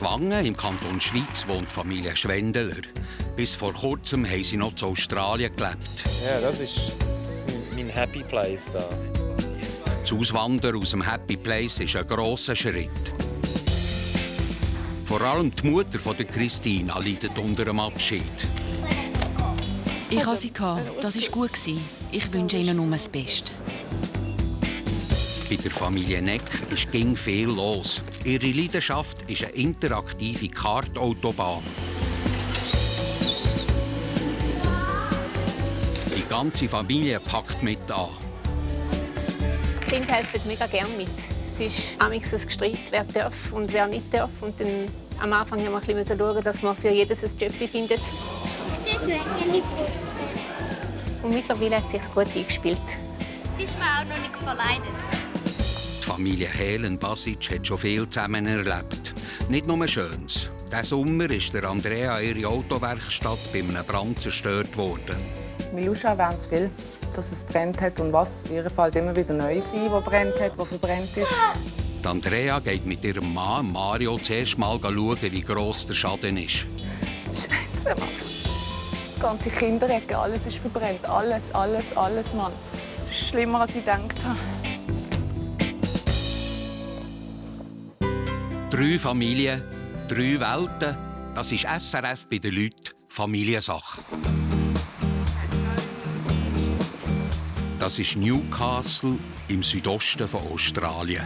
Zwangen im Kanton Schweiz wohnt die Familie Schwendeler. Bis vor kurzem haben sie noch in Australien gelebt. Ja, das ist mein Happy Place da. Das Auswandern aus dem Happy Place ist ein grosser Schritt. Vor allem die Mutter von der Christina leidet unter dem Abschied. Ich hatte sie. Das war gut. Ich wünsche ihnen nur das Beste. Bei der Familie Neck ging viel los. Ihre Leidenschaft ist eine interaktive Kartautobahn. Die ganze Familie packt mit an. Die Kinder helfen mega gerne mit. Es ist amigs ein Gestreit, wer darf und wer nicht darf. Und dann, am Anfang haben wir ein bisschen schauen, dass man für jedes ein Job findet. Und mittlerweile hat es sich gut eingespielt. Es ist mir auch noch nicht verleidet. Die Familie Helen-Basic hat schon viel zusammen erlebt. Nicht nur Schönes. Diesen Sommer ist der Andrea ihre Autowerkstatt bei einem Brand zerstört worden. Milusha erwähnt viel, dass es brennt hat und was. In ihrem Fall immer wieder neu sein, wo brennt hat, wo verbrennt ist. Die Andrea geht mit ihrem Mann Mario zuerst mal schauen, wie gross der Schaden ist. Scheiße, Mann. Die ganze Kinderecke, alles ist verbrennt. Alles, Mann. Es ist schlimmer, als ich gedacht habe. 3 Familien, 3 Welten. Das ist SRF bei den Leuten Familiensache. Das ist Newcastle im Südosten von Australien.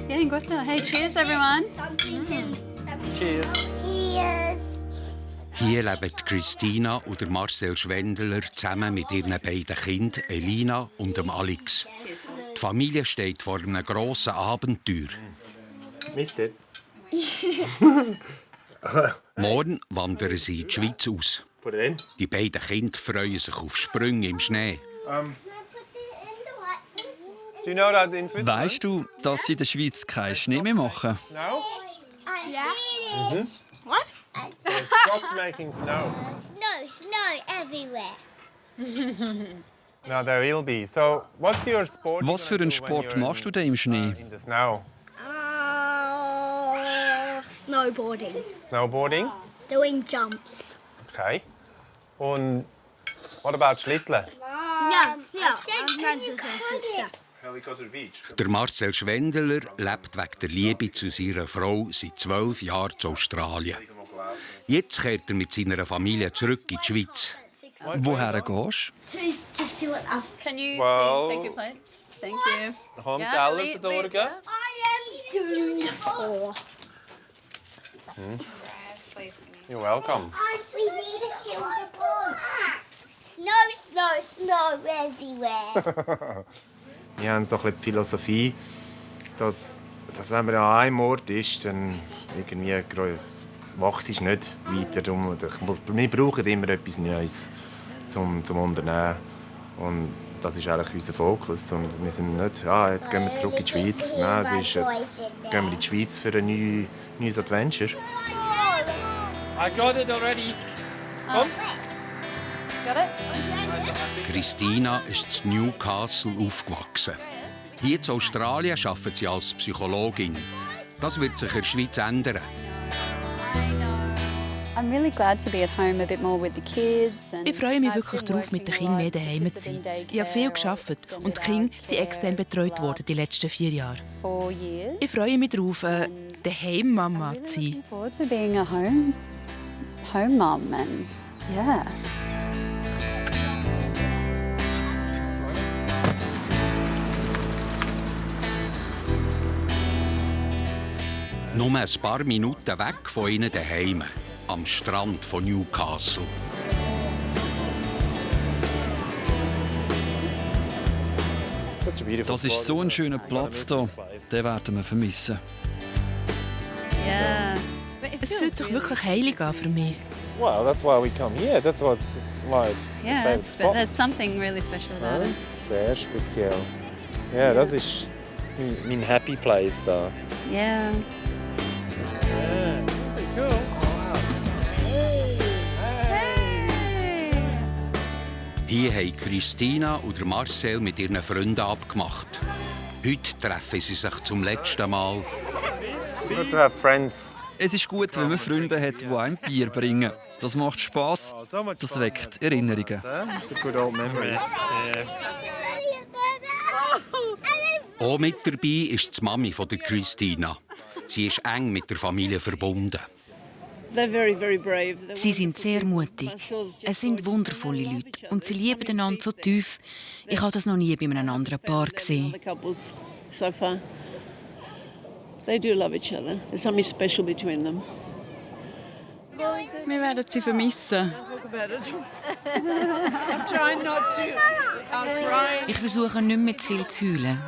Ja, gut. Hey, cheers, everyone. Cheers. Cheers. Hier leben Christina und Marcel Schwendeler zusammen mit ihren beiden Kindern, Elina und Alex. Die Familie steht vor einem grossen Abenteuer. Mister? Morgen wandern sie in die Schweiz aus. Wohin? Die beiden Kinder freuen sich auf Sprünge im Schnee. Weißt du, dass sie in der Schweiz keinen Schnee mehr machen? No? Yeah. What? Stop making snow. Snow everywhere. No, there will be. So, what's your sport? Was für einen Sport machst du denn im Schnee? In the snow. Snowboarding. Snowboarding. Doing jumps. Okay. Und what about Schlitteln? Yeah. Der Marcel Schwendeler lebt wegen der Liebe zu seiner Frau seit 12 Jahren in Australien. Jetzt kehrt er mit seiner Familie zurück in die Schweiz. Woher gehst Just see what I've... Can you Well- please take your plate? Thank you. Kom, Ja, Teller Lee- verzorgen. I am doing four. You're welcome. We need to kill the ball. Snow everywhere. Wir haben so ein bisschen die Philosophie, dass wenn man an einem Ort ist, dann irgendwie wächst es nicht weiter. Wir brauchen immer etwas Neues zum Unternehmen. Und das ist eigentlich unser Fokus. Und wir sind nicht, jetzt gehen wir zurück in die Schweiz. Nein, es ist jetzt gehen wir in die Schweiz für ein neues Adventure. I got it already. Got it? Christina ist in Newcastle aufgewachsen. Hier in Australien arbeitet sie als Psychologin. Das wird sich in der Schweiz ändern. I'm really glad to be at home a bit more with the kids. Ich freue mich wirklich darauf, mit den Kindern mehr daheim zu sein. Ich habe viel gearbeitet und die Kinder sind extern betreut worden die letzten 4 Jahre. 4 years. Ich freue mich darauf, daheim Mama zu sein. Looking forward to being a home mum and yeah. Nur ein paar Minuten weg von ihnen daheim, am Strand von Newcastle. Das ist so ein schöner Platz hier. Den werden wir vermissen. Yeah. Es fühlt sich wirklich heilig an für mich. Well, that's why we come here. That's why it's Yeah, there's something really special about it. Sehr speziell. Ja, das ist mein Happy Place da. Yeah. Hier haben Christina und Marcel mit ihren Freunden abgemacht. Heute treffen sie sich zum letzten Mal. Good to have friends. Es ist gut, wenn man Freunde hat, die ein Bier bringen. Das macht Spass, das weckt Erinnerungen. Good old memories. Auch mit dabei ist die Mami von der Christina. Sie ist eng mit der Familie verbunden. Sie sind sehr mutig. Es sind wundervolle Leute und sie lieben einander so tief. Ich habe das noch nie bei einem anderen Paar gesehen. Wir werden sie vermissen. Ich versuche nicht mehr zu viel zu heulen.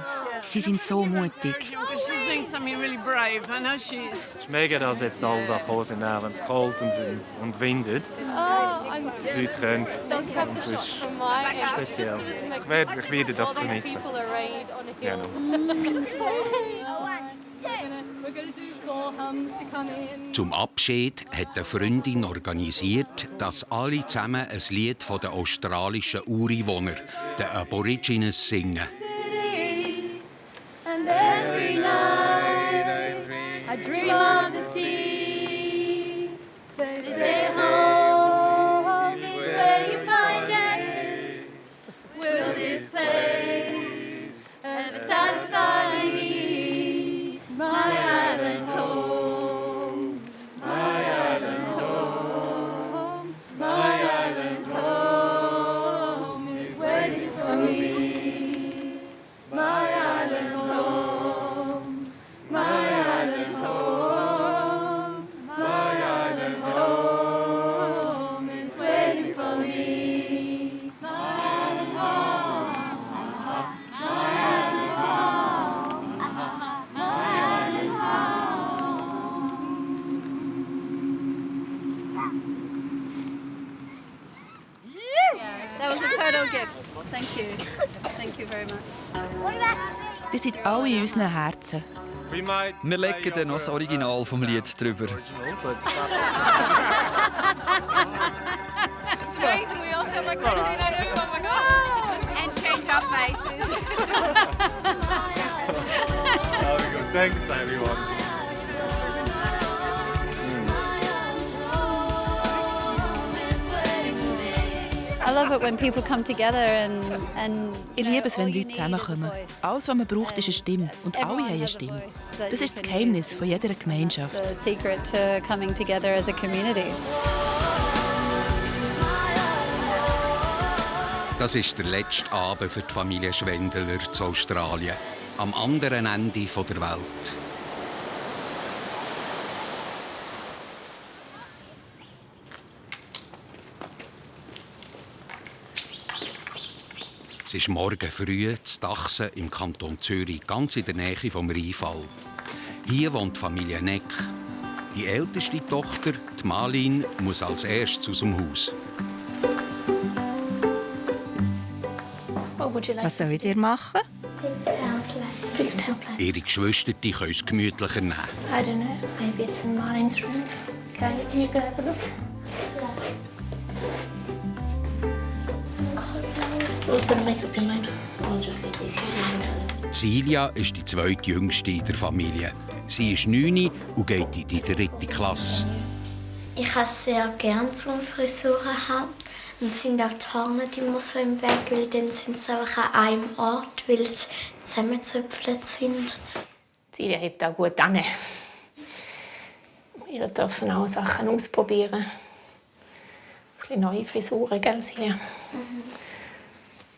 Sie sind so mutig. Es ist mega, dass jetzt alle da gekommen sind, wenn es kalt und windet. Die Leute können. Das ist speziell. Ich werde das vermissen. Genau. Zum Abschied hat eine Freundin organisiert, dass alle zusammen ein Lied von den australischen Ureinwohnern, den Aborigines, singen. And every night I dream of the sea. They say home is where you find it. Will this place ever satisfy me? My island home, my island home, my island home is waiting for me. My island home, my island home, my island home is waiting for me. My island home, my island home, my island home. That was a total gift. Thank you. Thank you very much. Die sind alle in unseren Herzen. Wir legen dann noch das Original vom Lied drüber. It's amazing. We all sound like Christina. Oh my God! And change our faces. Thanks, everyone. I love it when people come together and Ich liebe es, wenn Leute zusammenkommen. Alles, was man braucht, ist eine Stimme. Und alle haben eine Stimme. Das ist das Geheimnis von jeder Gemeinschaft. The secret to coming together as a community. Das ist der letzte Abend für die Familie Schwendeler zu Australien, am anderen Ende der Welt. Es ist morgen früh zu Dachsen im Kanton Zürich, ganz in der Nähe vom Rheinfall. Hier wohnt die Familie Neck. Die älteste Tochter, die Malin, muss als erstes aus dem Haus. Was soll ich dir machen? Ihre Geschwister können es gemütlicher nehmen. I don't know. Maybe it's in Martin's room. Okay, you go have a look. Who's gonna make up your mind? I'll just leave these here. Silja ist die zweitjüngste in der Familie. Sie ist 9 und geht in die 3. Klasse. Ich habe sehr gerne zum Frisuren haben. Und sind auch die Haare nicht immer so im Weg, weil dann sind sie einfach an einem Ort, weil sie zusammengezöpfelt sind. Silja hebt auch gut an. Wir dürfen auch Sachen ausprobieren. Ein bisschen neue Frisuren, gell, Silja?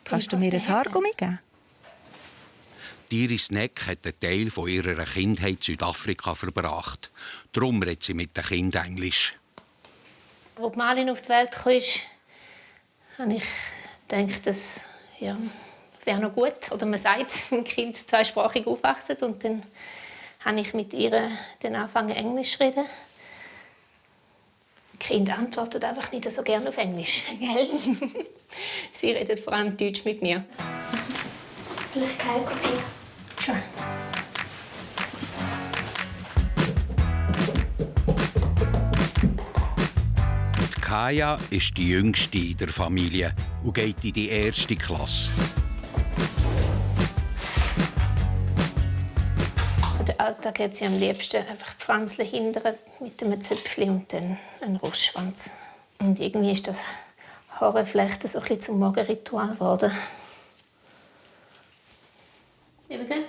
Kannst du mir ein Haargummi geben? Iris Neck hat einen Teil von ihrer Kindheit in Südafrika verbracht. Darum redet sie mit den Kindern Englisch. Als Marlin auf die Welt kam, habe ich gedacht, das wäre noch gut. Oder man sagt, ein Kind zweisprachig aufwachsen. Und dann habe ich mit ihr dann angefangen, Englisch zu reden. Die Kinder antworten einfach nicht so gerne auf Englisch. Sie reden vor allem Deutsch mit mir. Soll ich kein kopieren? Sure. Kaya ist die Jüngste in der Familie und geht in die 1. Klasse. Für den Alltag hat sie am liebsten einfach die Pflanzen hindern mit einem Zöpfchen und dann einen Rostschwanz. Und irgendwie ist das Haare vielleicht so ein bisschen zum Morgenritual geworden. Liebe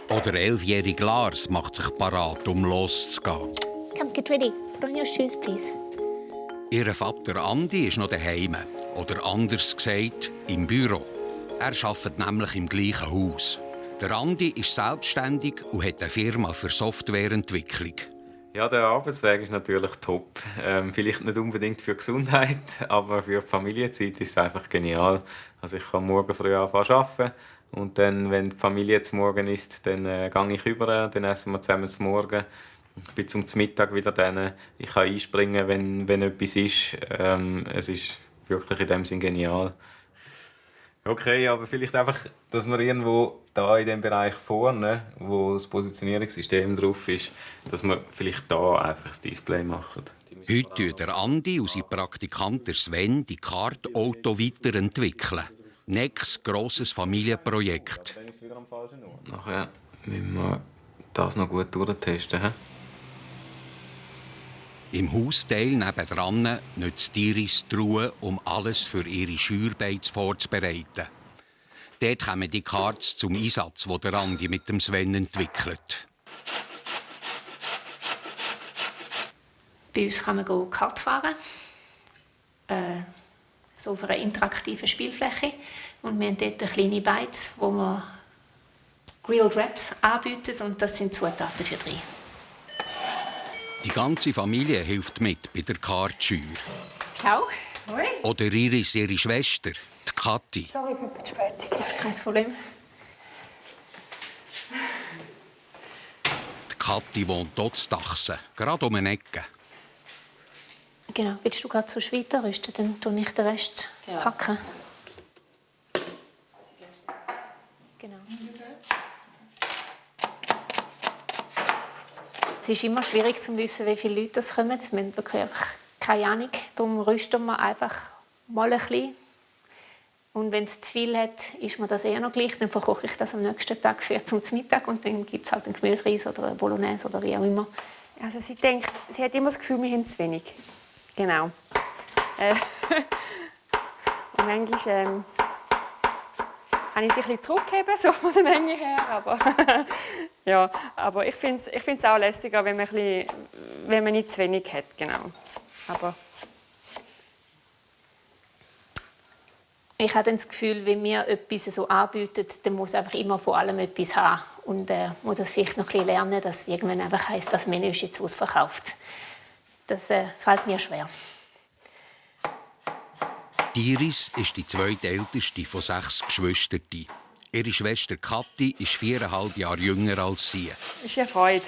Oder 11-jährige Lars macht sich parat, um loszugehen. Come, get ready. Put on your shoes, please. Ihr Vater Andi ist noch daheim. Oder anders gesagt, im Büro. Er arbeitet nämlich im gleichen Haus. Der Andi ist selbstständig und hat eine Firma für Softwareentwicklung. Ja, der Arbeitsweg ist natürlich top. Vielleicht nicht unbedingt für die Gesundheit, aber für die Familienzeit ist es einfach genial. Also ich kann morgen früh anfangen zu arbeiten. Und dann, wenn die Familie zum Morgen isst, dann gehe ich rüber, dann essen wir zusammen zum Morgen. Ich bin zum Mittag wieder dann. Ich kann einspringen, wenn etwas ist. Es ist wirklich in dem Sinn genial. Okay, aber vielleicht einfach, dass wir irgendwo da in dem Bereich vorne, wo das Positionierungssystem drauf ist, dass wir vielleicht da einfach das Display machen. Heute tut der Andi und sein Praktikant Sven die Kartauto weiterentwickeln. Nächstes grosses Familienprojekt. Nachher müssen wir das noch gut durchtesten. Im Hausteil nebendran nutzt Iris die Ruhe, um alles für ihre Scheurbeiz vorzubereiten. Dort kommen die Karts zum Einsatz, die der Andi mit dem Sven entwickelt. Bei uns kann man Kart fahren. So auf einer interaktiven Spielfläche. Und wir haben dort kleine Bites, wo wir Grilled Wraps anbieten. Und das sind Zutaten für 3. Die ganze Familie hilft mit bei der Kartscheuer. Ciao. Hoi. Oder Iris, ihre Schwester, die Kathi. Sorry, ich bin spät. Kein Problem. Die Kathi wohnt dort zu Dachsen, gerade um eine Ecke. Genau. Willst du gerade so weiter rüsten? Dann tue ich den Rest packen. Genau. Es ist immer schwierig zu wissen, wie viele Leute das kommen. Wir haben wirklich einfach keine Ahnung. Darum rüsten wir einfach mal ein bisschen. Und wenn es zu viel hat, ist mir das eher noch gleich. Dann verkoche ich das am nächsten Tag für zum Mittag und dann gibt es halt einen Gemüsereis oder eine Bolognese oder wie auch immer. Also sie denkt, sie hat immer das Gefühl, wir haben zu wenig. Genau. Und manchmal kann ich sie ein bisschen zurückgeben, so von der Menge her. Aber, ja, aber ich finde es auch lässiger, wenn man nicht zu wenig hat. Genau. Aber ich habe dann das Gefühl, wenn wir etwas so anbieten, dann muss einfach immer vor allem etwas haben. Und muss das vielleicht noch ein bisschen lernen, dass irgendwann einfach heisst, das Menü ist jetzt ausverkauft. Das fällt mir schwer. Iris ist die zweitälteste von 6 Geschwistern. Ihre Schwester Kathi ist 4,5 Jahre jünger als sie. es ist eine Freude,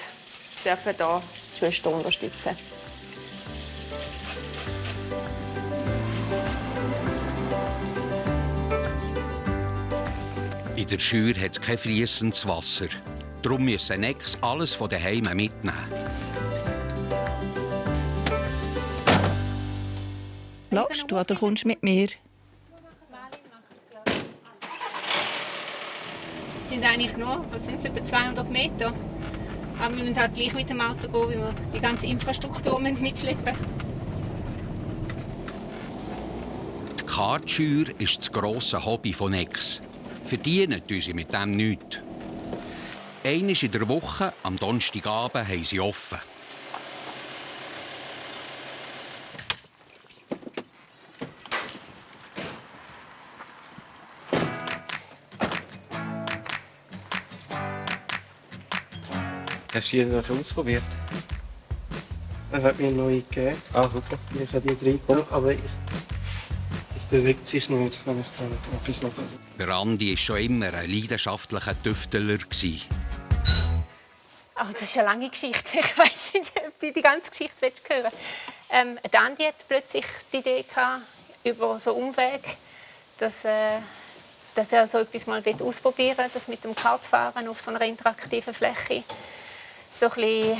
wir dürfen hier die Schwester unterstützen. In der Scheuer hat es kein fliessendes Wasser. Darum müssen Ex alles von daheim mitnehmen. Läufst du oder kommst du mit mir? Es sind eigentlich nur etwa 200 Meter. Aber wir müssen halt gleich mit dem Auto gehen, weil wir die ganze Infrastruktur mitschleppen müssen. Die Kartscheuer ist das grosse Hobby von Ex. Verdienen tun sie mit dem nichts. Einmal in der Woche, am Donnerstagabend, haben sie offen. Hast du die schon ausprobiert? Er hat mir neue gegeben. Ah, super. Ich habe die reingekommen, aber es bewegt sich nicht, wenn ich da etwas mache. Der Andi war schon immer ein leidenschaftlicher Tüfteler. Oh, das ist eine lange Geschichte. Ich weiss nicht, ob du die ganze Geschichte hören willst. Der Andi hat plötzlich die Idee gehabt, über so einen Umweg, dass dass er so etwas mal ausprobieren will, das mit dem Kartfahren auf so einer interaktiven Fläche. So ein bisschen,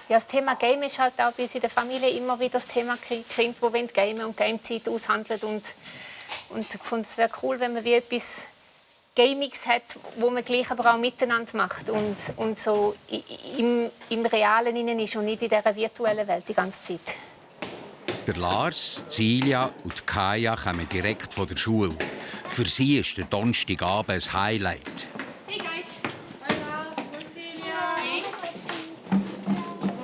ja, das Thema Game ist halt auch bei uns in der Familie immer wieder das Thema Kind, die gamen und Gamezeit aushandeln. Und ich fand, es wäre cool, wenn man wie etwas Gamings hat, wo man gleich aber auch miteinander macht und so im Realen innen ist und nicht in dieser virtuellen Welt die ganze Zeit. Der Lars, Silja und Kaya kommen direkt von der Schule. Für sie ist der Donnerstagabend ein Highlight. Hey guys! Hi Lars, hi Silja! Hey!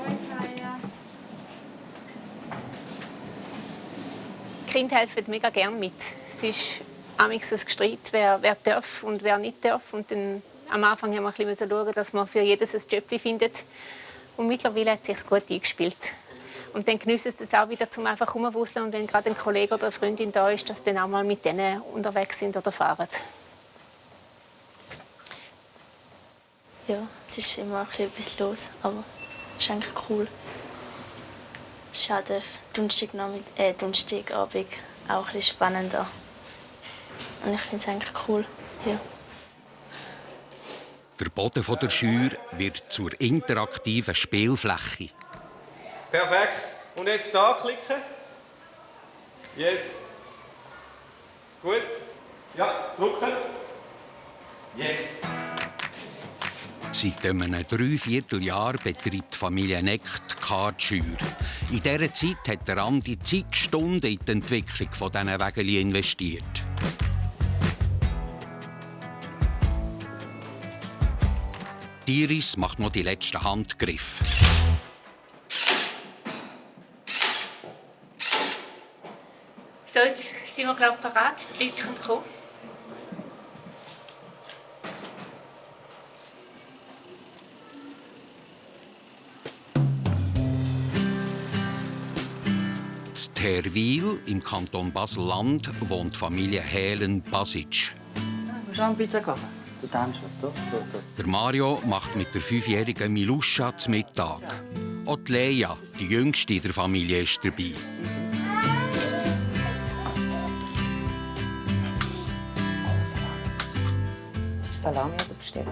Hi Kaya! Die Kinder helfen mega gerne mit. Es ist manchmal ein Gestreit, wer darf und wer nicht darf. Und dann, am Anfang haben wir ein bisschen schauen, dass man für jedes ein Jobchen findet. Und mittlerweile hat es sich gut eingespielt. Und dann geniessen sie es auch wieder, zum einfach rumwuseln. Und wenn gerade ein Kollege oder eine Freundin da ist, dass sie dann auch mal mit denen unterwegs sind oder fahren. Ja, es ist immer etwas los, aber es ist eigentlich cool. Es ist auch der Donnerstagabend auch ein bisschen spannender. Und ich finde es eigentlich cool. Ja. Der Boden der Schür wird zur interaktiven Spielfläche. Perfekt. Und jetzt hier klicken. Yes. Gut. Ja, drücken. Yes. Seit einem 3/4 betreibt Familie Neck die Kartschür. In dieser Zeit hat der Andi zig Stunden in die Entwicklung dieser Wägeli investiert. Iris macht noch die letzten Handgriffe. So, jetzt sind wir, glaube ich, bereit. Die Leute können kommen. In Terwil im Kanton Basel-Land wohnt Familie Helen-Basic. Willst du auch eine Pizza kochen? Du darfst schon. Der Mario macht mit der 5-jährigen Miluscha zu Mittag. Auch die Leia, die jüngste der Familie, ist dabei. Salami oder Besteck?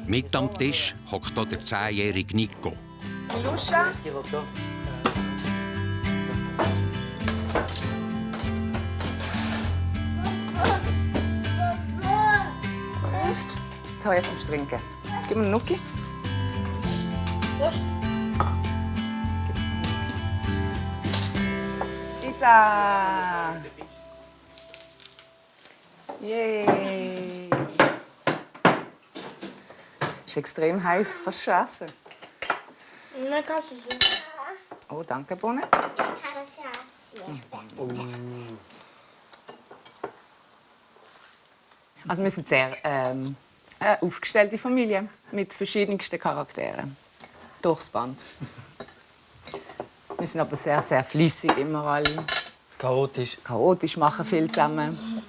Mit am Tisch hockt auch der 10-jährige Nico. Miluscha? So, jetzt zum Trinken. Gib mir einen Nuki. Pizza! Yay! Ist extrem heiß. Kannst du schon essen? Nein, kannst du nicht. Oh, danke, Bonne. Ich kann das ja erzählen. Also wir sind sehr eine aufgestellte Familie mit verschiedensten Charakteren. Durchs Band. Wir sind aber sehr, sehr fleissig immer alle. Chaotisch. Chaotisch, machen viel zusammen.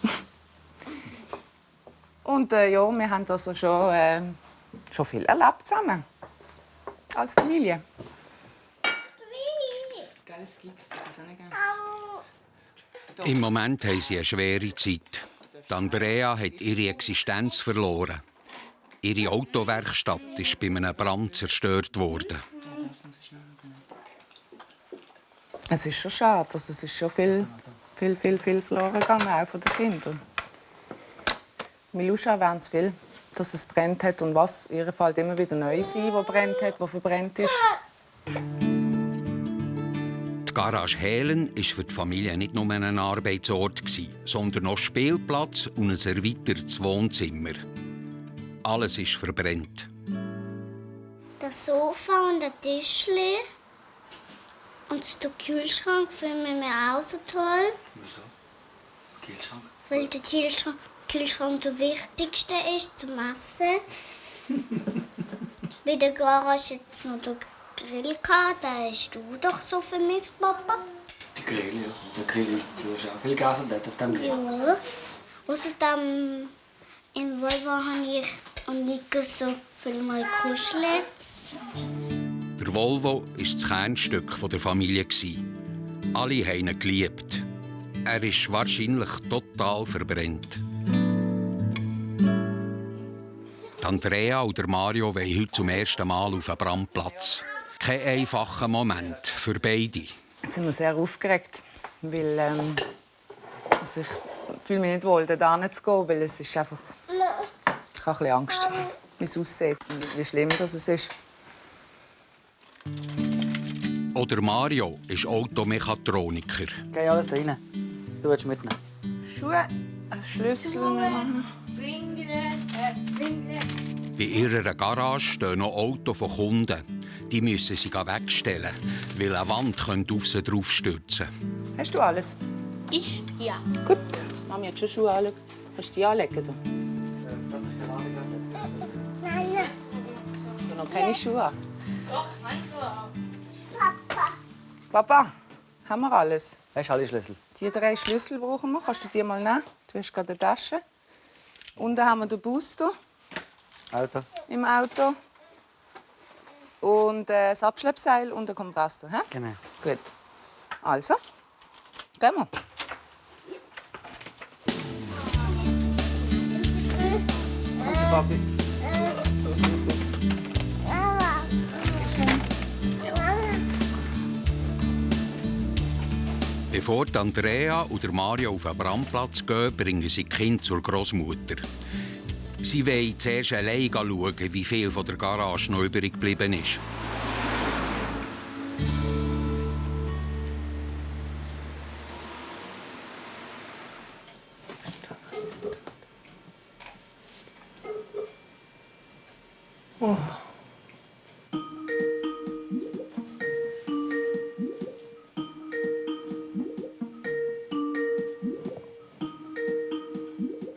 Und ja, wir haben also schon viel erlebt zusammen. Als Familie. Geiles Gigs, das auch nicht gerne. Im Moment haben sie eine schwere Zeit. Die Andrea hat ihre Existenz verloren. Ihre Autowerkstatt ist bei einem Brand zerstört worden. Es ist schon schade. Also, es ist schon viel verloren gegangen, auch von den Kindern. Miluscha erwähnt viel, dass es brennt hat und was. Ihr fällt immer wieder neu sein, wo brennt hat, wo verbrennt ist. Die Garage Helen war für die Familie nicht nur ein Arbeitsort, sondern auch Spielplatz und ein erweitertes Wohnzimmer. Alles ist verbrannt. Das Sofa und der Tischli und der Kühlschrank finden wir auch so toll. Wieso? Kühlschrank? Weil der Kühlschrank der wichtigste ist zum Essen. Bei der Garage jetzt noch der Grill gehabt, den hast du doch so vermisst, Papa. Der Grill, ja. Der Grill ist, du hast auch viel gegessen dort auf dem Grill. Ja. Außerdem im Volvo habe ich und Nico so viel mal kuschelt. Der Volvo war das Kernstück der Familie. Alle haben ihn geliebt. Er ist wahrscheinlich total verbrannt. Andrea und Mario wollen heute zum ersten Mal auf den Brandplatz. Kein einfacher Moment für beide. Jetzt sind wir sehr aufgeregt, weil also ich fühle mich nicht wohl, da hinzugehen, weil es ist einfach... Ich habe ein bisschen Angst, wie es aussieht und wie schlimm das ist. Oder Mario ist Automechatroniker. Geh alles da rein. Du willst mitnehmen. Schuhe, Schlüssel. Bei ihrer Garage stehen noch Autos von Kunden. Die müssen sie wegstellen, weil eine Wand auf sie draufstürzen könnte. Hast du alles? Ich? Ja. Gut. Mami hat schon Schuhe angeschaut. Kannst du die anlegen? Das ist der Laden. Nein. Du hast noch keine Schuhe an. Doch, meine Schuhe. Papa, haben wir alles? Hast du alle Schlüssel? Die 3 Schlüssel brauchen wir. Kannst du die mal nehmen? Du hast gerade eine Tasche. Unten haben wir den Bus hier, Auto. im Auto. Und das Abschleppseil und den Kompressor. He? Genau. Gut. Also, gehen wir. Papi. Bevor Andrea und Mario auf den Brandplatz gehen, bringen sie die Kinder zur Großmutter. Sie wollen zuerst allein schauen, wie viel von der Garage noch übrig geblieben ist. Oh.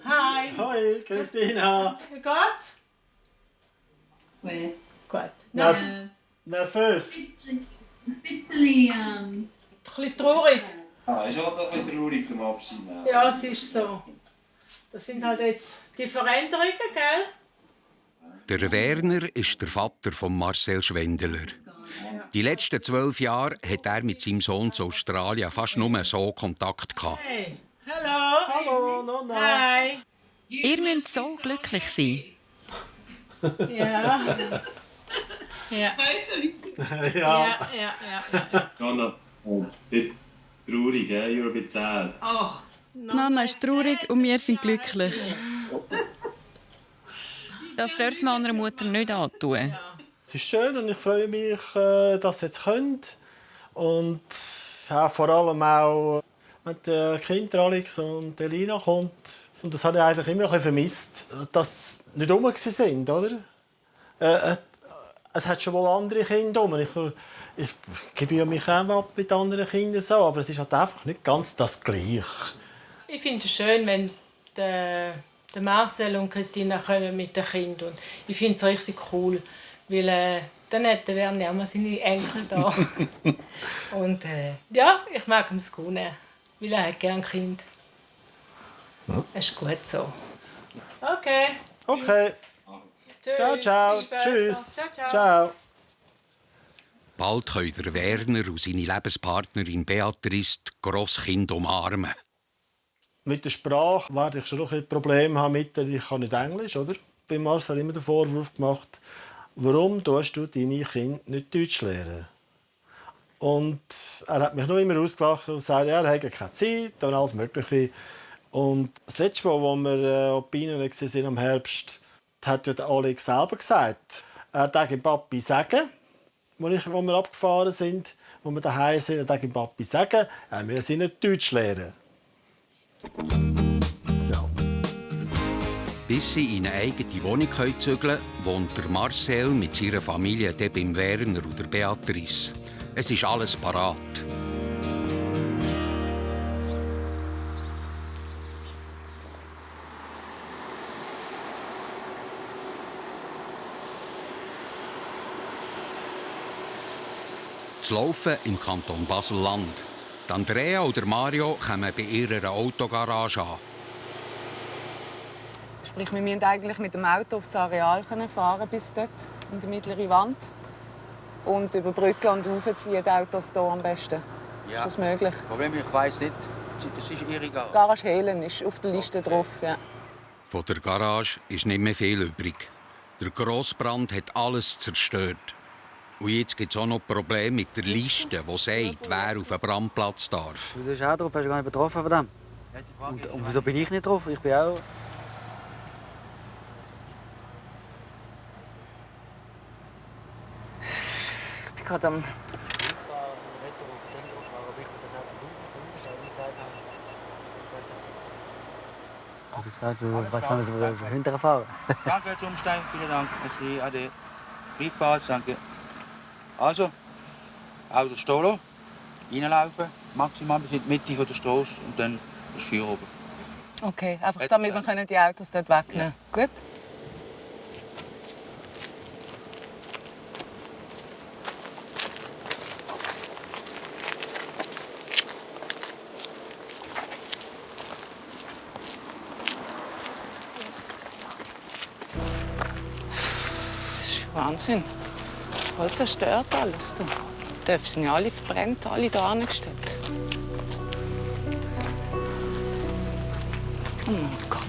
Hi. Hoi, Christina. Wie geht's? Oui. Gut. Nervös? Ein bisschen, Ein bisschen traurig. Ist halt ein bisschen traurig zum Abschied nehmen. Ja, es ist so. Das sind halt jetzt die Veränderungen, gell? Der Werner ist der Vater von Marcel Schwendeler. Die letzten 12 Jahre hat er mit seinem Sohn zu Australien fast nur so Kontakt gehabt. Hey, hallo. Hallo, Nonna. Hi. Ihr müsst so glücklich sein. Ja. Ja. Ja. Nonna, nicht traurig, you're a bit sad. Oh. Nana ist traurig und wir sind glücklich. Das darf man einer Mutter nicht antun. Es ist schön und ich freue mich, dass ihr jetzt könnt. Und ja, vor allem auch, wenn der Kind Alex und Elina kommt. Und das habe ich eigentlich immer ein bisschen vermisst, dass sie nicht rum waren, oder? Es hat schon wohl andere Kinder rum. Ich gebe mich auch mit anderen Kindern so, aber es ist halt einfach nicht ganz das Gleiche. Ich finde es schön, wenn der Marcel und Christina kommen mit den Kindern. Und ich finde es richtig cool, weil dann hat der Werner auch mal seine Enkel da. Und ja, ich mag ihn gerne, weil er hat gerne Kind. Ja. Das ist gut so. Okay. Okay. Tschüss. Ciao, ciao. Bis später. Tschüss. Ciao, ciao. Ciao. Bald können der Werner und seine Lebenspartnerin Beatrice die Grosskinder umarmen. Mit der Sprache werde ich schon noch ein Problem haben mit der, ich kann nicht Englisch, oder? Bei Marcel immer den Vorwurf gemacht, warum tust du deine Kinder nicht Deutsch lernen? Und er hat mich noch immer ausgelacht und gesagt, er hätte keine Zeit und alles Mögliche. Und das letzte Mal, als wir auf Bienen waren im Herbst, hat ja Alex selber gesagt, er darf dem Papi sagen, wo wir abgefahren sind, wo wir daheim sind, er darf dem Papi sagen, er müsse nicht Deutsch lernen. Ja. Bis sie in eine eigene Wohnung zügeln können, wohnt der Marcel mit seiner Familie beim Werner und der Beatrice. Es ist alles parat. Zu laufen im Kanton Basel-Land. Andrea und Mario kommen bei ihrer Autogarage an. Sprich, wir müssen eigentlich mit dem Auto aufs Areal fahren bis dort, in die mittlere Wand. Und überbrücken und raufziehen die Autos hier am besten. Ja. Ist das möglich? Problem, ich weiss nicht. Das ist illegal. Garage Helen ist auf der Liste drauf. Ja. Von der Garage ist nicht mehr viel übrig. Der Grossbrand hat alles zerstört. Und jetzt gibt es auch noch Probleme mit der Liste, die sagt, wer auf den Brandplatz darf. Wieso ist er auch drauf? Er ist gar nicht betroffen von dem. Und wieso bin ich nicht drauf? Ich bin auch... Ich bin gerade am... Also gesagt, was haben wir so hinterfahren? Danke zum Umsteigen, vielen Dank. Merci, ade. Brieffahrt, danke. Also, Auto stehen lassen, reinlaufen, maximal bis in die Mitte der Straße und dann ist Feuer oben. Okay, einfach damit wir die Autos dort wegnehmen können. Gut? Das ist Wahnsinn. Voll zerstört alles. Die Dörfer sind ja alle verbrannt, alle da angestellt. Oh mein Gott.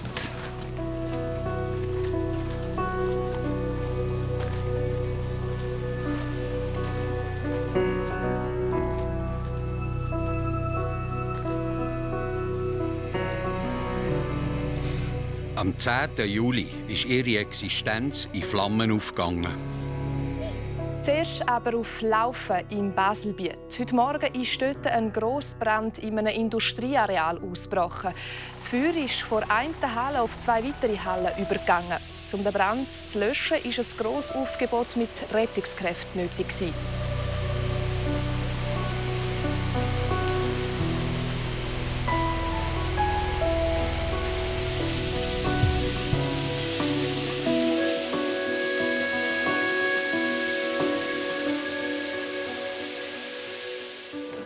Am 10. Juli ist ihre Existenz in Flammen aufgegangen. Zuerst aber auf Laufen im Baselbiet. Heute Morgen ist dort ein Grossbrand in einem Industrieareal ausgebrochen. Das Feuer ist von einer Halle auf 2 weitere Hallen übergegangen. Um den Brand zu löschen, war ein grosses Aufgebot mit Rettungskräften nötig.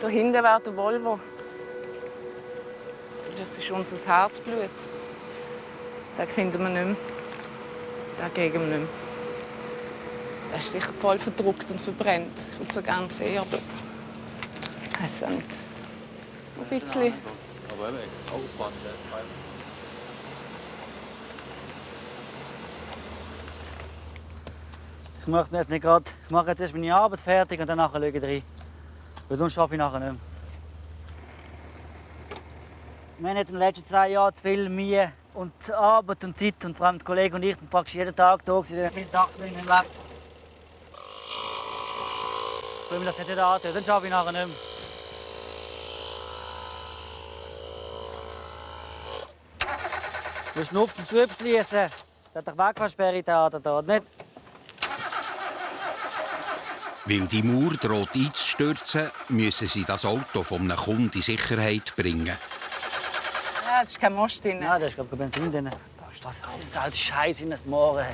Da hinten wäre der Volvo. Das ist unser Herzblut. Den finden wir nicht mehr. Den geben wir nicht mehr. Der ist sicher voll verdruckt und verbrennt. Ich würde so gerne sehen, aber ich weiß auch nicht. Ein bisschen. Aber aufpassen. Ich mache jetzt nicht gerade. Ich mache jetzt erst meine Arbeit fertig und danach schaue ich rein. Weil sonst schaffe ich nachher nicht mehr. Wir haben jetzt in den letzten 2 Jahren zu viel Mühe und Arbeit und Zeit. Und vor allem die Kollegen und ich sind praktisch jeden Tag da. Ich bin Tag weg. Ich will mir das jetzt nicht antun, sonst schaffe ich nachher nicht mehr. Du schnupft und zuschließen. Das hat doch Wegfahrsperre da, nicht? Weil die Mauer droht einzustürzen, müssen sie das Auto von einem Kunden in Sicherheit bringen. Ja, da ist kein Most drin. Ja, da ist kein Benzin drin. Das ist halt Scheiße in das Moor.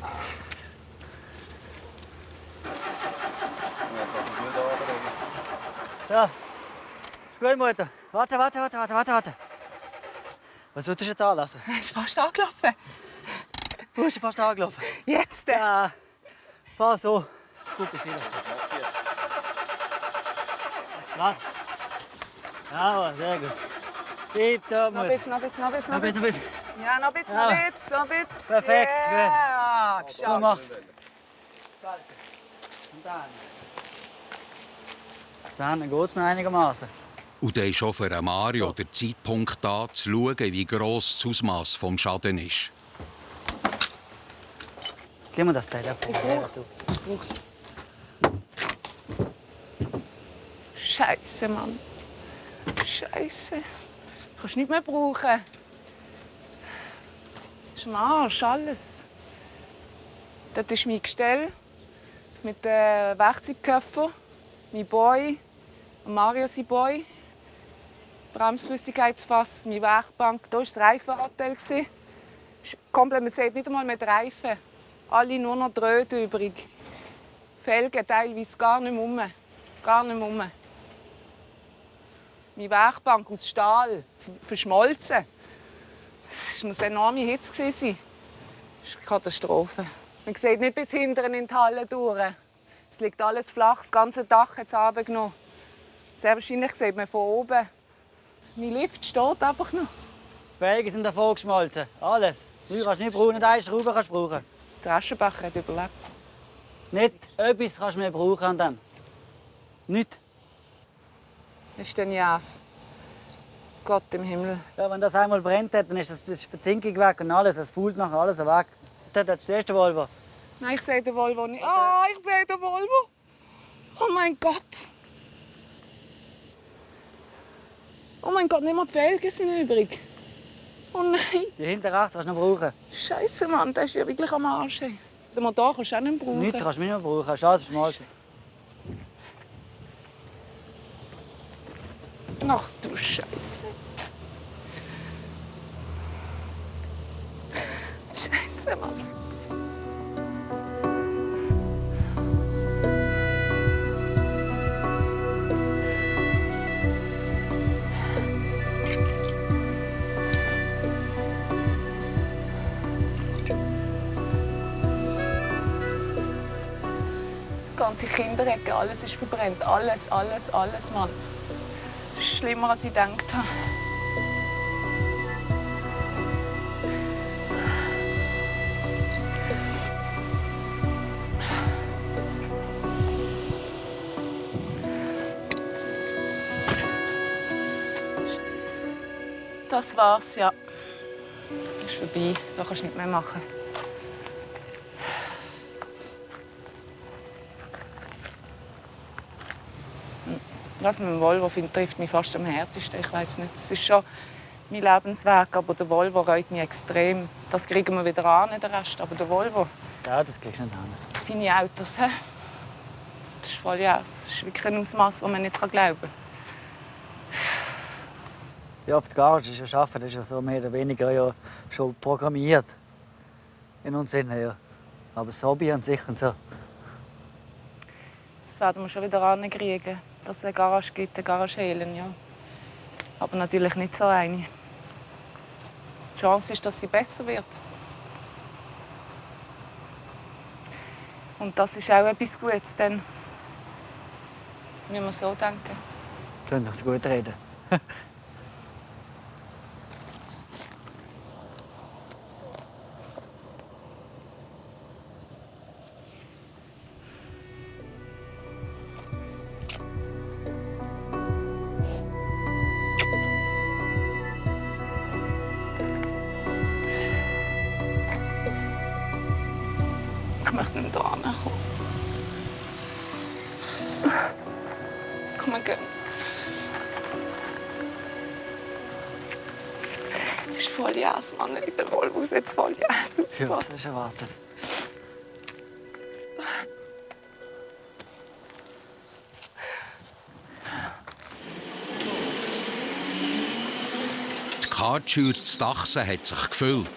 Ja, ist gut, Mutter. Warte. Was sollst du jetzt anlassen? Er ist fast angelaufen. Du bist fast angelaufen. Jetzt? Ja, fahr so. Guck jetzt wieder. Ja, sehr gut. Tipptopp, Noch ein bisschen. Ja, noch ein bisschen. Perfekt, ja, gut. Geschafft. Dann geht es noch einigermaßen. Und dann ist auch für Mario der Zeitpunkt da, zu schauen, wie gross das Ausmaß des Schadens ist. Gib mir das Telefon. Ich brauch's. Scheiße, Mann. Scheiße. Kannst du nicht mehr brauchen. Das ist am Arsch, alles. Das ist mein Gestell mit dem Werkzeugkoffer, mein Boy, Mario sein Boy, Bremsflüssigkeitsfass, meine Werkbank. Hier war das Reifenhotel. Komplett, man sieht nicht einmal mehr die Reifen. Alle nur noch Drähte übrig. Felgen teilweise gar nicht mehr rum. Gar nicht mehr rum. Meine Werkbank aus Stahl, verschmolzen. Das muss eine enorme Hitze gewesen sein. Das ist eine Katastrophe. Man sieht nicht bis hinten in die Halle durch. Es liegt alles flach, das ganze Dach hat es runtergenommen. Sehr wahrscheinlich sieht man von oben. Mein Lift steht einfach noch. Die Felgen sind davon geschmolzen. Alles. Du kannst nicht brauchen, eine Schraube kannst du brauchen. Der Aschenbecher hat überlebt. Nicht etwas kannst du mehr brauchen an dem. Nicht. Ist denn Jas? Gott im Himmel. Ja, wenn das einmal brennt, dann ist das die Verzinkung weg und alles. Das fühlt nachher alles weg. Das ist der erste Volvo. Nein, ich sehe den Volvo nicht. Ah, ich sehe den Volvo. Oh mein Gott. Oh mein Gott, nicht mal die Felgen sind übrig. Oh nein. Die hinter rechts kannst du noch brauchen. Scheiße, Mann, der ist ja wirklich am Arsch. Den Motor kannst du auch nicht brauchen. Nichts kannst du nicht mehr brauchen. Schade, das ist mal. Ach du Scheiße. Scheiße, Mann. Die ganze Kinderecke, alles ist verbrannt. Alles, Mann. Es ist schlimmer, als ich gedacht habe. Das war's, ja. Das ist vorbei. Da kannst du nicht mehr machen. Das mit dem Volvo trifft mich fast am härtesten. Ich weiß nicht. Es ist schon mein Lebensweg, aber der Volvo reut mich extrem. Das kriegen wir wieder an, den Rest. Aber der Volvo. Ja, das kriegst du nicht an. Seine Autos, hä? Das ist voll ja. Das ist wirklich ein Ausmaß, das man nicht glauben kann. Ja, auf der Garage ist ja Arbeiten, das ist ja so mehr oder weniger ja schon programmiert. In uns Sinne, ja. Aber das Hobby an sich und so. Das werden wir schon wieder ankriegen, dass es eine Garage gibt, eine Garage Helen, ja. Aber natürlich nicht so eine. Die Chance ist, dass sie besser wird. Und das ist auch etwas Gutes, dann müssen wir so denken. Können wir so gut reden. Ich möchte nicht da kommen. Komm mal gehen. Es ist voll Jas, Mann. In der Volvo sieht voll Jas aus. Ja, das ist erwartet. Die Kartschür zu Dachsen hat sich gefüllt.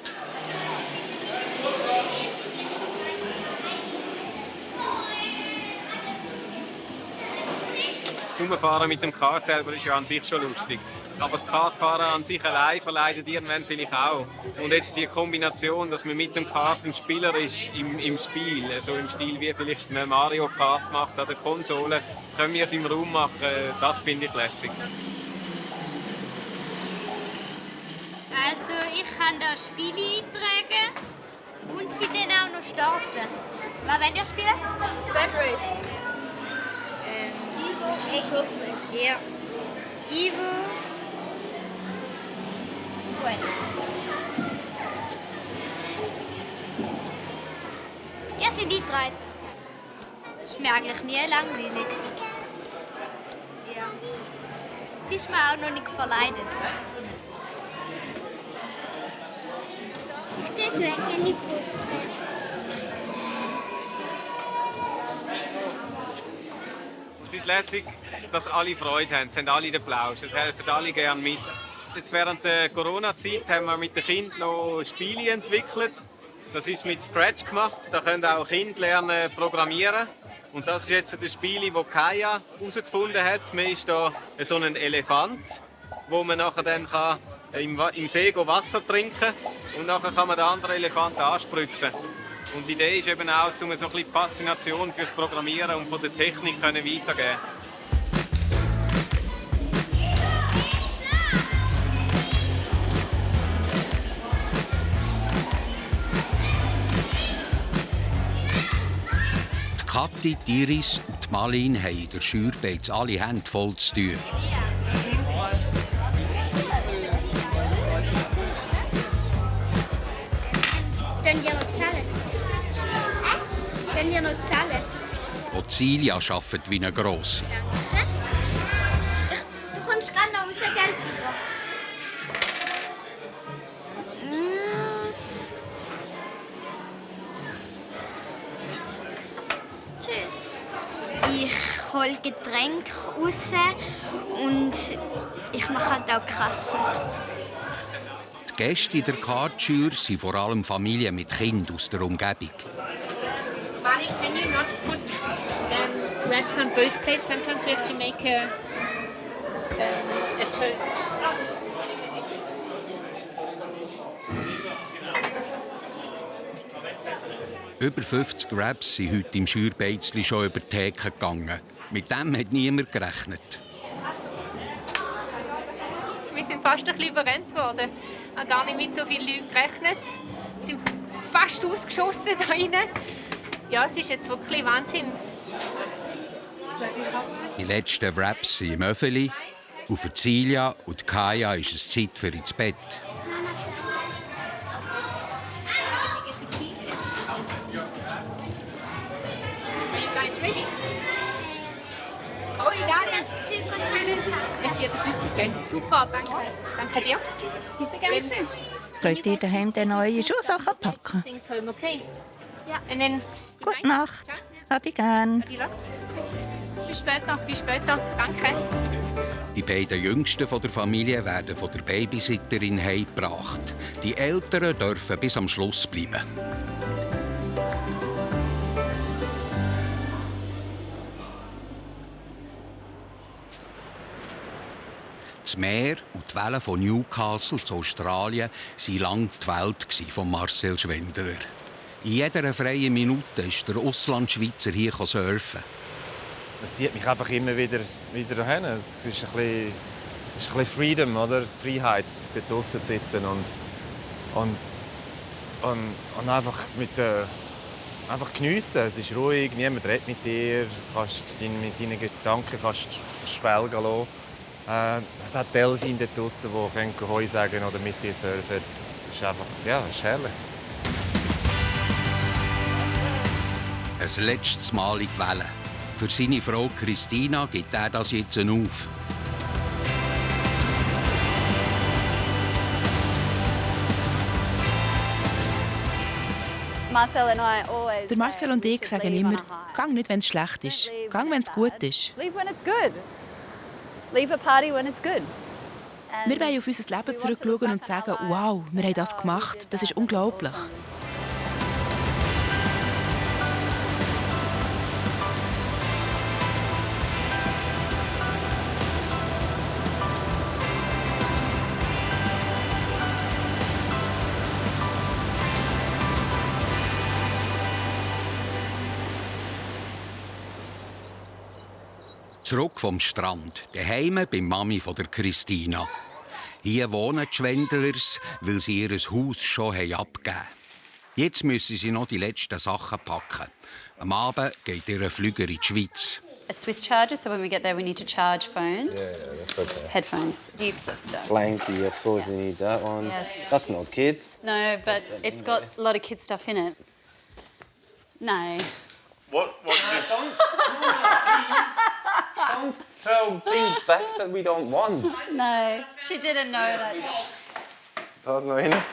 Das Rumfahren mit dem Kart selber ist ja an sich schon lustig. Aber das Kartfahren an sich allein verleidet irgendwann vielleicht auch. Und jetzt die Kombination, dass man mit dem Kart ein Spieler ist im Spiel, also im Stil wie vielleicht man Mario Kart macht an der Konsole, können wir es im Raum machen, das finde ich lässig. Also ich kann da Spiele eintragen und sie dann auch noch starten. Was wollt ihr spielen? Bad Race. Ivo. Ich los mit. Ja. Ivo. Gut. Ja, sind die drei. Ist mir eigentlich nie langweilig. Ja. Es ist mir auch noch nicht verleidet. Ich tue die Ecke nicht putzen. Es ist lässig, dass alle Freude haben, es haben alle den Plausch, es helfen alle gerne mit. Jetzt während der Corona-Zeit haben wir mit den Kindern noch Spiele entwickelt. Das ist mit Scratch gemacht, da können auch Kinder lernen programmieren. Und das ist jetzt das Spiel, das Kaya herausgefunden hat. Man ist da so ein Elefant, wo man nachher dann im See Wasser trinken kann und nachher kann man den anderen Elefanten anspritzen. Und die Idee ist eben auch, um so ein bisschen die Faszination fürs Programmieren und von der Technik weiterzugeben. Kathi, Iris und Malin haben in der Scheurbeiz alle Hände voll zu tun. Können wir noch zahlen? Können wir noch zahlen? Auch Silja arbeitet wie eine Grosse. Du kommst gerade noch unser Geld über. Tschüss. Ich hole Getränke raus und ich mache halt auch Kasse. Die Gäste in der Kartschür sind vor allem Familien mit Kindern aus der Umgebung. Marley, can you not put wraps on both plates? Sometimes we have to make a toast. Über 50 Wraps sind heute im Scheuerbeizli schon über die Theke gegangen. Mit dem hat niemand gerechnet. Wir sind fast ein bisschen überrannt worden. Ich habe gar nicht mit so vielen Leuten gerechnet. Wir sind fast ausgeschossen da rein. Ja, es ist jetzt wirklich Wahnsinn. Die letzten Wraps sind im Öffeli. Und für Silja und Kaya ist es Zeit für ins Bett. Are you guys ready? Oh, ja, das Zeug und ich gebe den Schlüssel. Super, danke. Danke dir. Bitte gerne schön. Könnt ihr daheim den neuen Schuhsachen packen? Things home, okay? Ja. And then Gute Nacht. Adi gern. relax. Bis später, bis später. Danke. Die beiden Jüngsten der Familie werden von der Babysitterin heimgebracht. Die Älteren dürfen bis am Schluss bleiben. Das Meer und die Wellen von Newcastle zu Australien waren lange die Welt von Marcel Schwendler. In jeder freien Minute ist der Auslandschweizer hier surfen. Es zieht mich einfach immer wieder dahin. Es ist ein bisschen Freedom, oder? Die Freiheit, dort draussen zu sitzen und einfach einfach geniessen. Es ist ruhig, niemand redet mit dir. Mit deinen Gedanken kannst du schwelgen lassen. Es hat Delfine dort draussen, die Heu sagen oder mit dir surfen. Es ist einfach, ja, es ist herrlich. Ein letztes Mal in die Wellen. Für seine Frau Christina gibt er das jetzt auf. Der Marcel und ich sagen immer, gang nicht, wenn es schlecht ist. Gang, wenn es gut ist. Leave when it's good. Leave a party when it's good. Wir wollen auf unser Leben zurückschauen und sagen, wow, wir haben das gemacht. Das ist unglaublich. Zurück vom Strand, daheim bei Mami von der Christina. Hier wohnen die Schwendlers, weil sie ihr Haus schon abgegeben haben. Jetzt müssen sie noch die letzten Sachen packen. Am Abend geht ihr Flüger in die Schweiz. A Swiss charger, so when we get there we need to charge phones. Yeah, that's okay. Headphones, heaps of stuff. Blankie, of course, we need that one. Yes. That's not kids. No, but it's got a lot of kid stuff in it. No. What don't throw things back that we don't want. No, she didn't know that. That's not in it.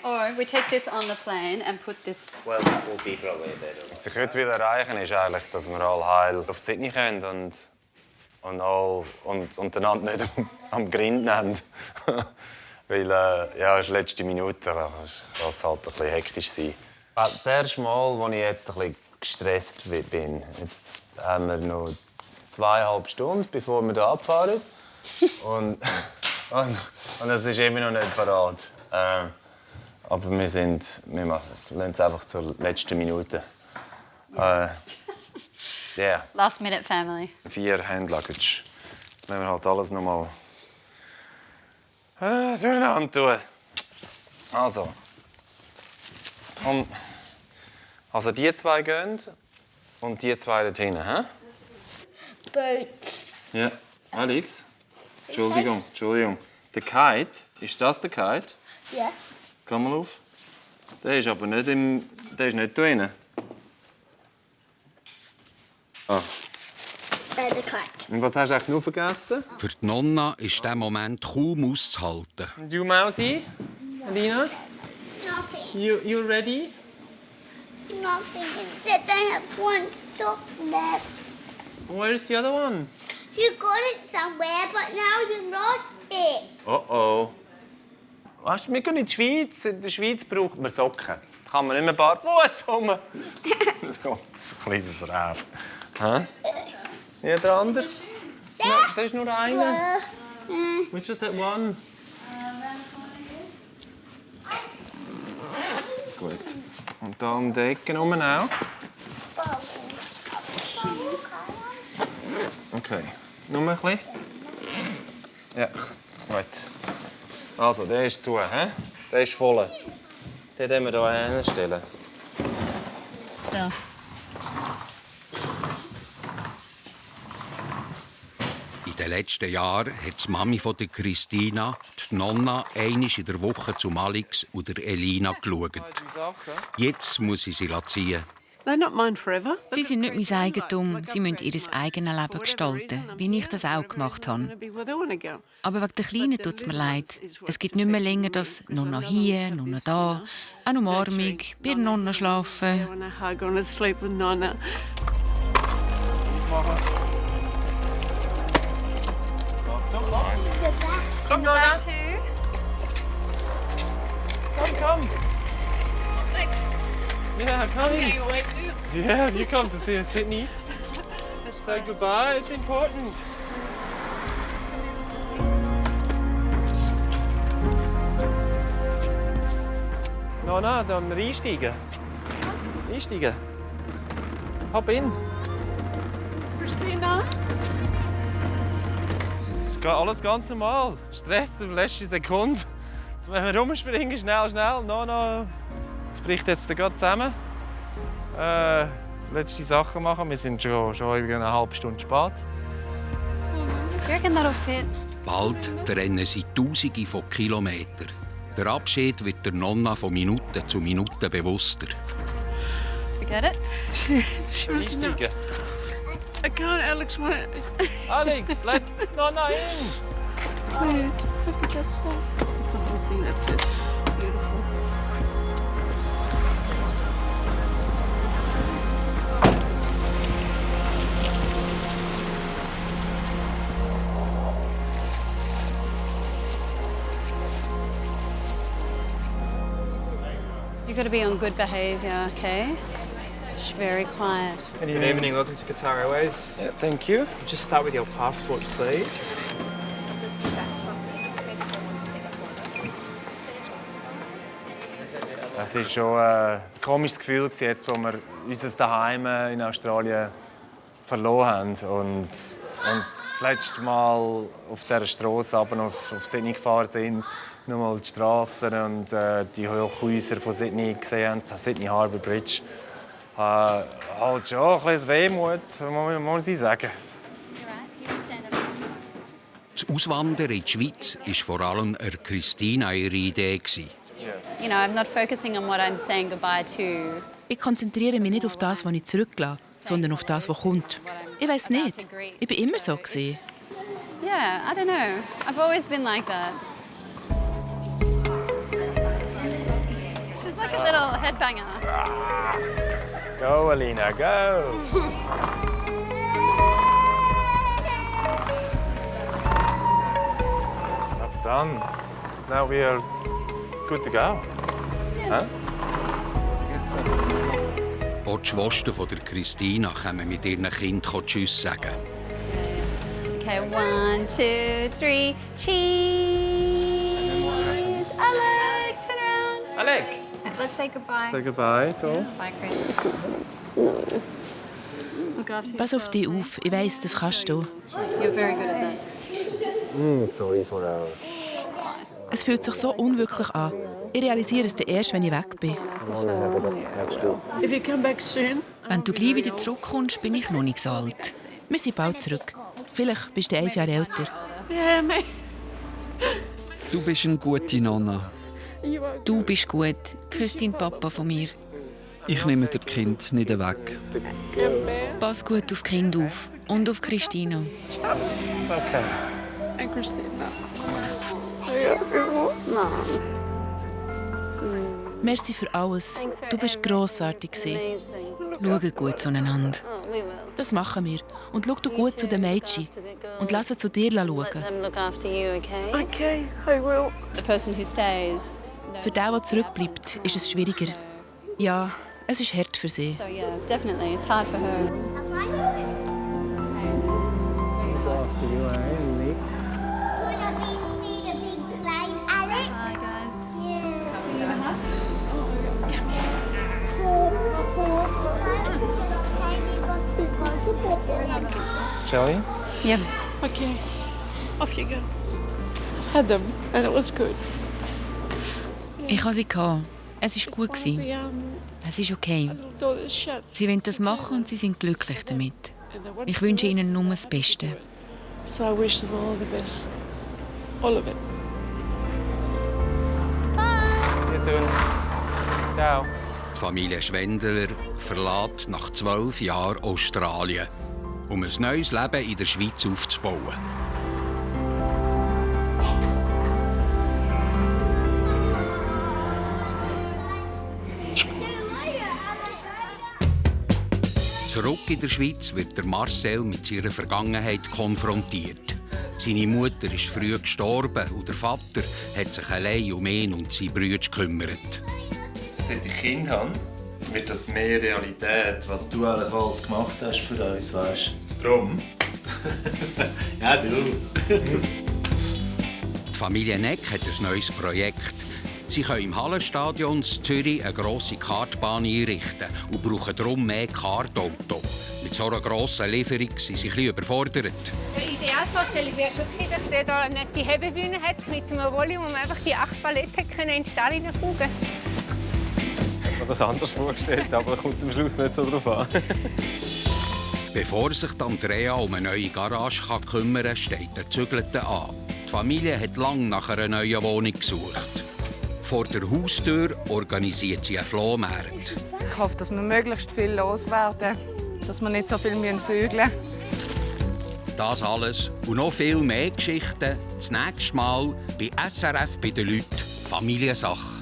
Or we take this on the plane and put this. Well, that will be probably better. Was ich heute erreichen will, ist eigentlich, dass wir alle heil auf Sydney können und untereinander nicht am Grinden haben. Weil, ja, die letzte Minute kann es halt ein bisschen hektisch sein. Das erste Mal, als ich jetzt ein bisschen gestresst bin. Jetzt haben wir noch 2,5 Stunden, bevor wir hier abfahren. Und es ist immer noch nicht parat. Aber wir lassen es einfach zur letzten Minute. Yeah. Last minute family. 4 Handluggage. Jetzt müssen wir halt alles noch mal durcheinander tun. Also, Also die zwei gehen und die zwei dort hinten, hä? Boats. Ja. Alex? Entschuldigung. Der Kite, ist das der Kite? Ja. Komm mal auf. Der ist aber nicht der ist nicht da drin. Ah. Der Kite. Und was hast du eigentlich nur vergessen? Für die Nonna ist dieser Moment kaum auszuhalten. Und du, Mausi? Alina? Nothing. You ready? Nothing. Except I have one sock left. Where's the other one? You got it somewhere, but now you lost it. Oh. Weißt du, wir gehen in die Schweiz. In der Schweiz braucht man Socken. Da kann man nicht mehr barfuß rum. Das kommt ein kleines Räf. Hä? Ja, der andere? No, da ist nur einer. We just had one. Gut. Und da um die Ecke herum auch. Okay. Nur ein bisschen. Ja, gut. Also, der ist zu, hä? Der ist voll. Den müssen wir hier hinstellen. So. In den letzten Jahren hat die Mami von der Christina, die Nonna, einmal in der Woche zu Alex oder Elina geschaut. Jetzt muss sie sie ziehen. Sie sind nicht mein Eigentum. Sie müssen ihr eigenes Leben gestalten, wie ich das auch gemacht habe. Aber wegen der Kleinen tut es mir leid. Es gibt nicht mehr länger das «nur noch hier, nur noch da», eine Umarmung, bei der Nonna schlafen. In the back too. Come. Next. Yeah, come. Okay, you wait too. Yeah, you come to see Sydney. Say goodbye, it's important. Nonna, dann einsteigen. Einsteigen. Hop in. Christina? Es geht alles ganz normal. Stress in der letzten Sekunde. Jetzt müssen wir rumspringen, schnell. Nonna spricht jetzt gerade zusammen. Letzte Sachen machen. Wir sind schon eine halbe Stunde spät. You reckon that'll fit? Bald trennen sie Tausende von Kilometern. Der Abschied wird der Nonna von Minute zu Minute bewusster. You get it? Einsteigen. I can't, Alex. Alex, let's Nonna in. Please. Look at that hole. That's the whole thing. That's it. Beautiful. You got to be on good behaviour, okay? Shh, very quiet. Good evening, welcome to Qatar Airways. Yeah, thank you. Just start with your passports, please. Es war schon ein komisches Gefühl, jetzt, wo wir unser Daheim in Australien verloren haben. Und das letzte Mal auf dieser Strasse auf Sydney gefahren sind, nochmal die Strassen und die Hochhäuser von Sydney gesehen haben, Sydney Harbour Bridge. Halt schon ein bisschen Wehmut, muss ich sagen. Das Auswandern in die Schweiz war vor allem Christina ihre Idee. You know, I'm not focusing on what I'm saying goodbye to. Ich konzentriere mich nicht auf das, was ich zurücklasse, sondern auf das, was kommt. Ich weiß nicht. Ich war immer so. Yeah, I don't know. I've always been like that. She's like a little headbanger. Go, Alina, go! That's done. Now we are good to go. Yeah. Auch die Schwestern von der Christina können mit ihren Kindern Tschüss sagen. Okay, 1, 2, 3, cheese! Alec, turn around. Alec. Let's say goodbye. Say goodbye, Tom. Bye, Chris. Look after Pass auf dich auf. Ich weiss, das kannst du. You're very good at that. Sorry for our... Es fühlt sich so unwirklich an. Ich realisiere es erst, wenn ich weg bin. Wenn du gleich wieder zurückkommst, bin ich noch nicht so alt. Wir sind bald zurück. Vielleicht bist du 1 Jahr älter. Du bist eine gute Nonna. Du bist gut. Küss deinen Papa von mir. Ich nehme das Kind nicht weg. Pass gut auf die Kinder auf. Und auf Christina. Schatz. It's okay. Und Christina. Merci für alles. Du bist grossartig. Schaut gut zueinander. Das machen wir. Und schau du gut zu den Mädchen. Und lass sie zu dir schauen. Okay, I will. Für den, der zurückbleibt, ist es schwieriger. Ja, es ist hart für sie. Shall we? Ja. Okay, off you go. I've had them and it was good. Ich hatte sie. Es war gut. Es ist okay. Sie wollen das machen und sie sind glücklich damit. Ich wünsche ihnen nur das Beste. So I wish them all the best. All of it. See you soon. Ciao. Die Familie Schwendler verlässt nach 12 Jahren Australien, um ein neues Leben in der Schweiz aufzubauen. Zurück in der Schweiz wird der Marcel mit seiner Vergangenheit konfrontiert. Seine Mutter ist früh gestorben und der Vater hat sich allein um ihn und seine Brüder gekümmert. Seit ich Kind habe, wird das mehr Realität, was du alles gemacht hast für uns, weißt du? Drum? Ja, du. Die Familie Neck hat ein neues Projekt. Sie können im Hallenstadion in Zürich eine grosse Kartbahn einrichten und brauchen darum mehr Kartautos. Mit so einer grossen Lieferung sind sie ein bisschen überfordert. Die Idealvorstellung wäre schon gewesen, dass der hier eine nette Hebebühne hat mit einem Rolli, wo man einfach die 8 Paletten in den Stall hineinfugen kann. Ich habe das anders vorgestellt, aber kommt am Schluss nicht so drauf an. Bevor sich Andrea um eine neue Garage kümmern kann, steht der Zügelte an. Die Familie hat lange nach einer neuen Wohnung gesucht. Vor der Haustür organisiert sie einen Flohmarkt. Ich hoffe, dass wir möglichst viel loswerden, dass wir nicht so viel zügeln müssen. Das alles und noch viel mehr Geschichten das nächste Mal bei SRF bei den Leuten Familiensache.